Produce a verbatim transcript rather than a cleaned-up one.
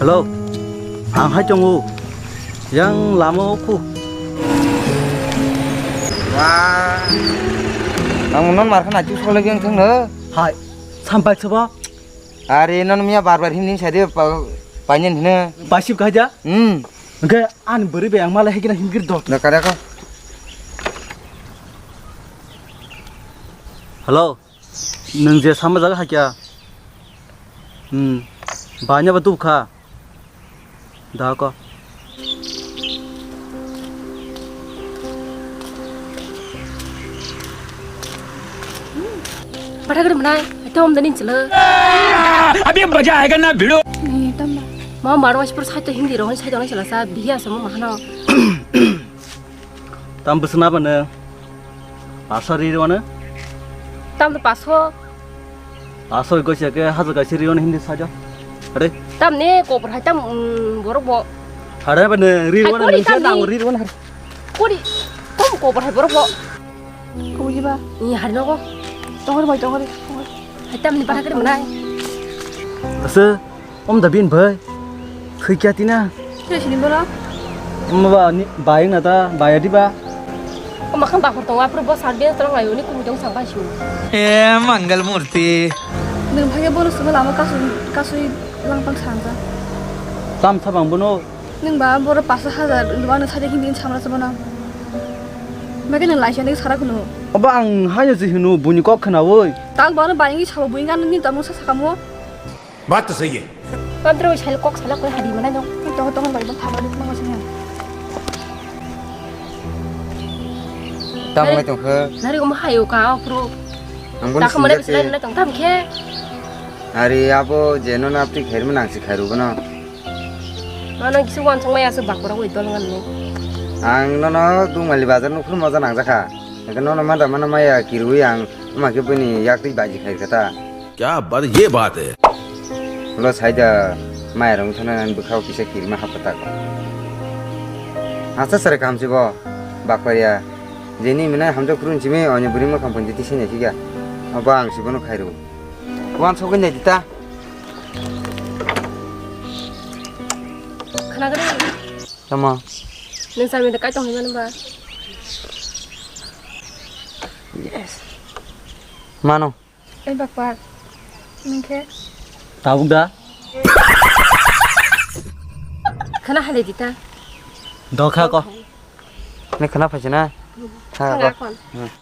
Hello, ang hai tongo. Yang lama o khu. Wah. Ang non mar khana chu sole geng thang no. Hai, sampai sabo. Are non miya bar bar himni sade pa, painyen hine. Pasip khaja? Hmm. Oke, an beri be ang mala hekina himgir dot. Da kada ko. Hello. Nwng je sama jaga hakya. Hmm. Banya ba tubkha. Da ko. Pathak rim nai, tom dani chila. Abhi maja aayega na bhido. Ni tam ba. Ma maro aspur sai to hindi rohon sai to nai chila sa bihi asamo mahano. Tam bwswk na bwno? Paso ri rwno? Tam to paso. Paso goi se ke hajar kaisa ri rwno hindi sajo. Are? Tam ne kopor hai tam, mm, borok bo. Are bwno ri rwno, kori nungsa tam dang ni. Ri rwno. Kori tam kopor hai borok bo. Kau ji ba? Ni hari nogo. Tongor bai tongor. Hai tam ni pathak rim nai. Asa. Om da bin bai. Khui kya tina? Kira sini bola? Om ba ni bai na ta bai di ba. Om akhang bakor tong apro bo sar dia tong ayo ni kum jong sang ba shu. E mangal murti. Nung phage bolo subo lama kasu kasu langpang sangja. Tam sabang bono. Nung ba boro paso hajar luwa no sade hindi samra sabana. Mage nung laisa ni sara kunu. Oba ang hayo ji hunu buni kok khana woi. Tang ba no bai ngi sabo bui ngan ni tamu sa sakamo. Baat to sahi hai. Pantro sel kok sala koi hadi mana dong. Tong tong bai bang thaba duk mango sini. Tam ngai tong khe. Nari ko ma hayo ka pro. Ang bon tak kemana sinjak bisa ke. Lain tong tam khe. Hari abo jeno na apti khair ma nang si khairu bono. Mano kisu wan song maya su bakura woi dol ngan ni. Ang nono Dungmali bazar nukhur moja nang jakha. Eke nono mada mano maya kirui ang ma khe bini yakti baji khair kata. Kya baat, ye baat hai. Lo saida maya rong thana nan bwkhao kisa kirma hapta ko. Asa sare kam si bo bakparia. Jeni mena hamjak kurun simi onyo buri mo kampon jiti sini siga. Aba ang si bono khairu. Wan sokoi nai dita. Khana gari. Tama. Neng sami da kai tong himan ba. Yes. Mano. Ei bakpar. Ningkhe. Tabuk da. Khana hale dita. Dokha ko. Ne khana phaisana. Khana ko. Khon. Hmm.